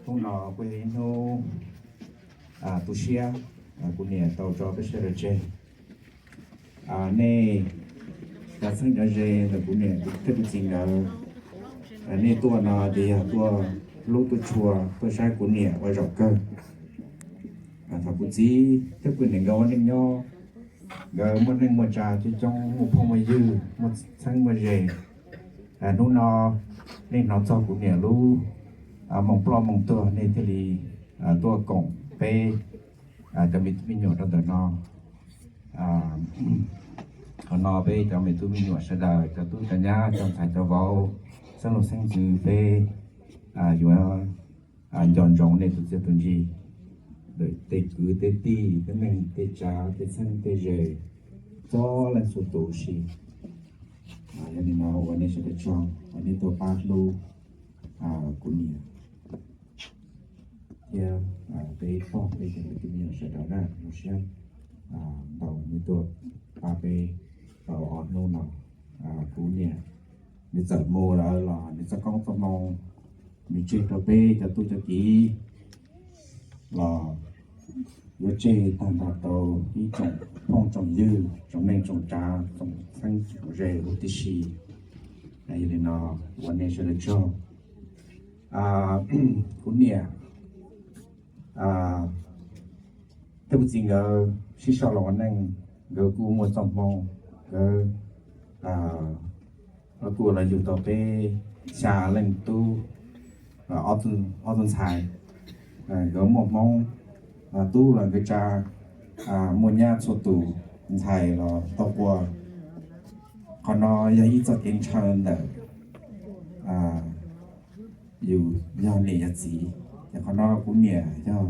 Hnub no kuj yog ib hnub tu siab, kuv niam tau tso peb sawv daws tseg. Nej cov txheeb cov ze ntawm kuv niam thiab kuv txiv nkawd, nej tuaj no ces yog tuaj hlub tuaj tshua tuaj saib kuv niam ua zaum kawg. Thaum kuv txiv thiab kuv niam nkawd ua neej nyob, nkawd muaj neej muaj tsa coob coob, muaj phooj muaj ywg, muaj txheeb muaj ze. Hnub no nej hnov txog kuv niam lub moo ploj moo tuag nej thiaj li tuaj koom peb cov me tub me nyuam rau ntawm no. Qhov no peb cov me tub me nyuam sawv daws, cov tub cov nyab, cov ntxhais cov vauv, xeeb leej xeeb ntxwv, peb yuav nco ntsoov nej tus txiaj tus ntsig, tej kwv tej tij, tej neej tej tsav, tej txheeb tej ze, txhua leej txhua tus si. Yog li no ua nej sawv daws tsaug uas nej tuaj pab hlub kuv niam thiab peb pog peb cov me tub me nyuam sawv daws na, zoo siab ntau nej tuaj pab peb tau ob hnub no. Kuv niam nws txawm mus lawm los nws txoj koob txoj hmoo nws tseg rau peb cov tub cov kiv los yuav tseg tag nrho rau ib tsoom phooj tsoom ywg, tsoom neej tsoom tsav, tsoom txheeb tsoom ze huv tib si. Yog li no ua nej sawv daws tsaug. Kuv niam thiab kuv txiv nkawd sib sau los ua neej, nkawd kuj muaj txoj hmoo, nkawd kuj los yug tau peb xya leej tub, ob tug ntxhais, nkawd muaj hmoob tub los nkawd tsa, muaj nyab txhua tus, ntxhais los tau ua. Qhov no yog ib txoj kev ntshaw ntawm yus yog niam yog txiv, ces qhov no kuv niam yog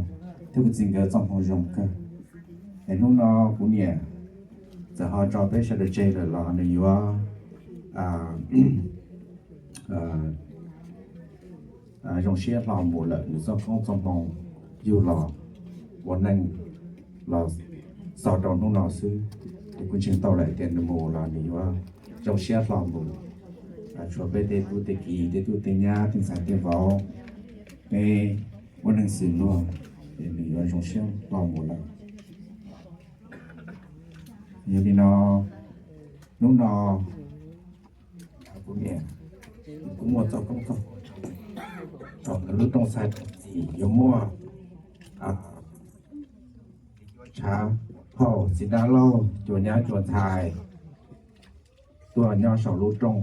thiab kuv txiv nkawd txoj hmoo zoo kawg. Es hnub no kuv niam txawm ho tso peb sawv daws tseg lawm los nws yuav zoo siab hlo mus lawm, nws txoj koob txoj hmoo yug los ua neej los xaus rau hnub no xwb. Es kuv ntseeg tau lawm tias nws mus los nws yuav zoo siab hlo mus, tshuav peb tej tub tej kiv, tej tub tej nyab, tej ntxhais tej vauv, peb ua neej xws luag, ces nws yuav zoo siab hlo mus lawm. Yog li no, hnub no kuv niam kuj muaj txoj koob txoj hmoo thaum nws lub rooj xav rooj xim yuav muaj tshav phauj txiv dab laug cua nyab cua ntxhais tuaj nyob saum lub rooj.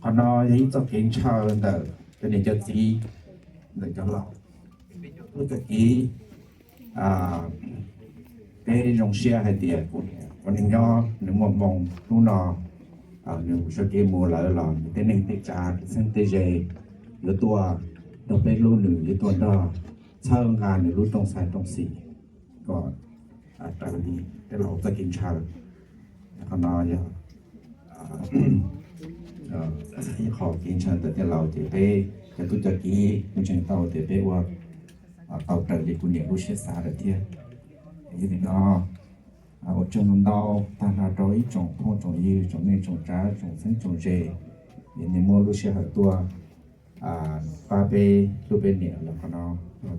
Qhov no yog ib txoj kev ntshaw ntawm cov niam cov txiv, ntawm cov laus, tub cov kiv. Peb zoo siab hais tias kuv niam ua neej nyob nws muaj hmoo hnub no, nws sawv kev mus lawm los nws tej neej tej tsav tej txheeb tej ze yuav tuaj nrog peb hlub nws, yuav tuaj nrog txhawb nqa nws lub rooj xav rooj xim kom raws li tej laus txoj kev ntshaw. Qhov no yog ib qho kev ntshaw ntawm tej laus ces peb cov tub cov kiv kuj ntseeg tau tias peb ua tau raws li kuv niam lub siab xav lawm thiab. Yog li no ua tsaug ntau ntau tag nrho rau ib tsoom phooj tsoom ywg, tsoom neej tsoom tsav, tsoom txheeb tsoom ze, es nej muab lub sij hawm tuaj pab peb hlub peb niam los qhov no,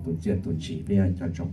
tus tsiaj tus ntsig peb yog cov tsoom